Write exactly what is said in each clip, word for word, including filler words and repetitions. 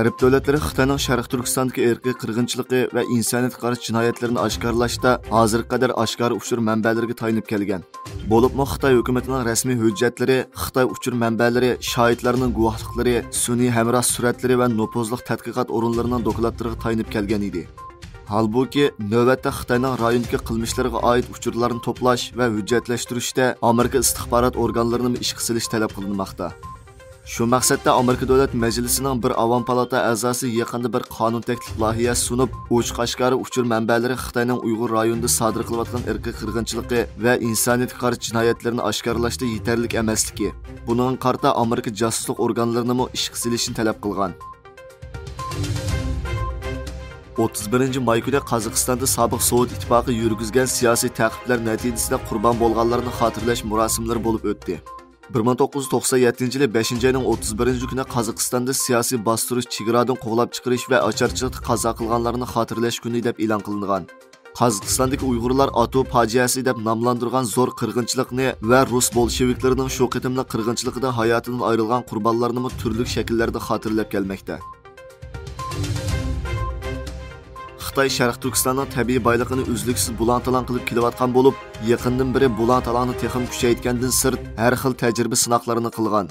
غەرب دۆلەتلىرى خىتاينىڭ شەرقىي تۈركىستاندىكى ئىرقىي قىرغىنچىلىقى ۋە ئىنسانىيەتكە قارشى جىنايەتلىرىنى ئاشكارىلاشتا ھازىرغا قەدەر ئاشكارا ئۇچۇر مەنبەلىرىگە تايىنىپ كەلگەن. بولۇپمۇ خىتاي ھۆكۈمىتىنىڭ رەسمىي ھۆججەتلىرى، خىتاي ئۇچۇر مەنبەلىرى، شاھىتلارنىڭ گۇۋاھلىقلىرى، سۈنئىي ھەمراھ سۈرەتلىرى ۋە نوپۇزلۇق تەتقىقات ئورۇنلىرىنىڭ دوكلاتلىرىغا تايىنىپ كەلگەن ئىدى. ھالبۇكى، نۆۋەتتە خىتاينىڭ رايوندىكى قىلمىشلىرىغا ئائىت ئۇچۇرلارنى توپلاش ۋە ھۆججەتلەشتۈرۈشتە ئامېرىكا ئىستىخبارات ئورگانلىرىنىمۇ ئىشقا سېلىش تەلەپ قىلىنماقتا. شۇ مەقسەتتە ئامېرىكا دۆلەت مەجلىسىنىڭ بىر ئاۋام پالاتا ئەزاسى يېقىندا بىر قانۇن تەكلىپ لايىھەسى سۇنۇپ، ئوچۇق ئاشكارا ئۇچۇر مەنبەلىرى خىتاينىڭ ئۇيغۇر رايونىدا سادىر قىلىۋاتقان ئىرقىي قىرغىنچىلىقى ۋە ئىنسانىيەتكە قارشى جىنايەتلىرىنى ئاشكارىلاشتا يېتەرلىك ئەمەسلىكى، بۇنىڭغا قارىتا ئامېرىكا جاسۇسلۇق ئورگانلىرىنىمۇ ئىشقا سېلىشنى تەلەپ قىلغان. ئوتتۇز بىرىنچى ماي كۈنى قازاقىستاندا سابىق سوۋېت ئىتتىپاقى يۈرگۈزگەن سىياسىي تەقىبلەر نەتىجىسىدە قۇربان بولغانلارنى خاتىرىلەش مۇراسىملىرى بولۇپ ئۆتتى. بىر مىڭ توققۇز يۈز توقسان يەتتىنچى يىلى بەشىنچى ئاينىڭ ئوتتۇز بىرىنچى كۈنى قازاقىستاندا سىياسىي باستۇرۇش، چېگرادىن قوغلاپ چىقىرىش ۋە ئاچارچىلىقتا قازا قىلغانلارنى خاتىرىلەش كۈنى دەپ ئېلان قىلىنغان. قازاقىستاندىكى ئۇيغۇرلار ئاتو پاجىئەسى دەپ ناملاندۇرغان زور قىرغىنچىلىقنى ۋە رۇس بولشېۋىكلىرىنىڭ شۇ قېتىملىق قىرغىنچىلىقىدا ھاياتىدىن ئايرىلغان قۇربانلارنىمۇ تۈرلۈك شەكىللەردە خاتىرىلەپ كەلمەكتە. خىتاي شەرقىي تۈركىستاننىڭ تەبىئىي بايلىقىنى ئۈزلۈكسىز بۇلاڭ-تالاڭ قىلىپ كېلىۋاتقان بولۇپ، يېقىندىن بېرى بۇلاڭ-تالاڭنى تېخىمۇ كۈچەيتكەندىن سىرت، ھەر خىل تەجرىبە-سىناقلارنى قىلغان.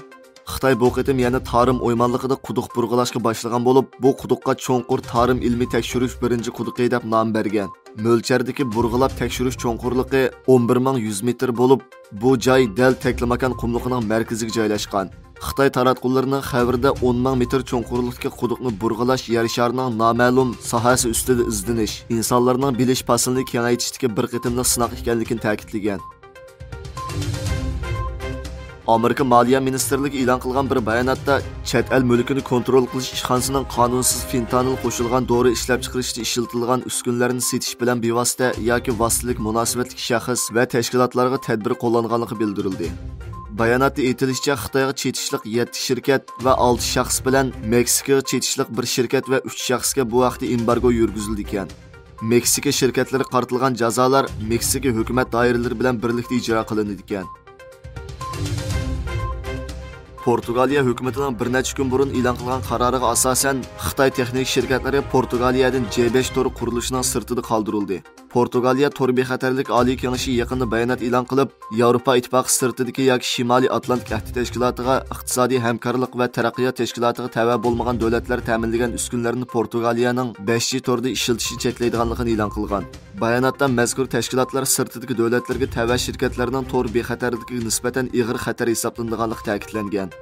خىتاي بۇ قېتىم يەنە تارىم ئويمانلىقىدا قۇدۇق بۇرغىلاشقا باشلىغان بولۇپ، بۇ قۇدۇققا چوڭقۇر تارىم ئىلمىي تەكشۈرۈش بىرىنچى قۇدۇقى دەپ نام بەرگەن. مۆلچەردىكى بۇرغىلاپ تەكشۈرۈش چوڭقۇرلۇقى ئون بىر مىڭ يۈز مېتىر بولۇپ، بۇ جاي دەل تەكلىماكان قۇملۇقىنىڭ مەركىزىگە جايلاشقان. خىتاي تاراتقۇلىرىنىڭ خەۋىرىدە ئون مىڭ مېتىر چوڭقۇرلۇقتىكى قۇدۇقنى بۇرغىلاش يەر شارىنىڭ نامەلۇم ساھەسى ئۈستىدە ئىزدىنىش، ئىنسانلارنىڭ بىلىش پاسىلىنى كېڭەيتىشتىكى بىر قېتىملىق سىناق ئىكەنلىكىنى تەكىتلىگەن. ئامېرىكا مالىيە مىنىستىرلىكى ئېلان قىلغان بىر باياناتتا، چەت ئەل مۈلكىنى كونترول قىلىش ئىشخانىسىنىڭ قانۇنسىز فېنتانىل قوشۇلغان دورا ئىشلەپچىقىرىشتا ئىشلىتىلىدىغان ئۈسكۈنىلەرنى سېتىش بىلەن بىۋاسىتە ياكى ۋاسىتىلىك مۇناسىۋەتلىك شەخس ۋە تەشكىلاتلارغا تەدبىر قوللانغانلىقى بىلدۈرۈلدى. باياناتتا ئېيتىلىشىچە، خىتايغا چېتىشلىق يەتتە شىركەت ۋە ئالتە شەخس بىلەن مېكسىكىغا چېتىشلىق بىر شىركەت ۋە ئۈچ شەخسكە بۇ ھەقتە ئېمبارگو يۈرگۈزۈلىدىكەن. مېكسىكا شىركەتلىرىگە قارىتىلغان جازالار مېكسىكا ھۆكۈمەت دائىرىلىرى بىلەن بىرلىكتە ئىجرا قىلىنىدىكەن. پورتۇگالىيە ھۆكۈمىتىنىڭ بىر نەچچە كۈن بۇرۇن ئېلان قىلغان قارارىغا ئاساسەن، خىتاي تېخنىك شىركەتلىرى پورتۇگالىيەدىن جې بەش تور قۇرۇلۇشىنىڭ سىرتىدا قالدۇرۇلدى. پورتۇگالىيە تور بىخەتەرلىك ئالىي كېڭىشى يېقىندا بايانات ئېلان قىلىپ، ياۋروپا ئىتتىپاقى سىرتىدىكى ياكى شىمالىي ئاتلانتىك ئەھدى تەشكىلاتىغا، ئىقتىسادىي ھەمكارلىق ۋە تەرەققىيات تەشكىلاتىغا تەۋە بولمىغان دۆلەتلەر تەمىنلىگەن ئۈسكۈنىلەرنى پورتۇگالىيەنىڭ بەش جى توردا ئىشلىتىشنى چەكلەيدىغانلىقىنى ئېلان قىلغان. باياناتتا مەزكۇر تەشكىلاتلار سىرتىدىكى دۆلەتلەرگە تەۋە شىركەتلەرنىڭ تور بىخەتەرلىكىگە نىسبەتەن ئېغىر خەتەر ھېسابلىنىدىغانلىقى تەكىتلەنگەن.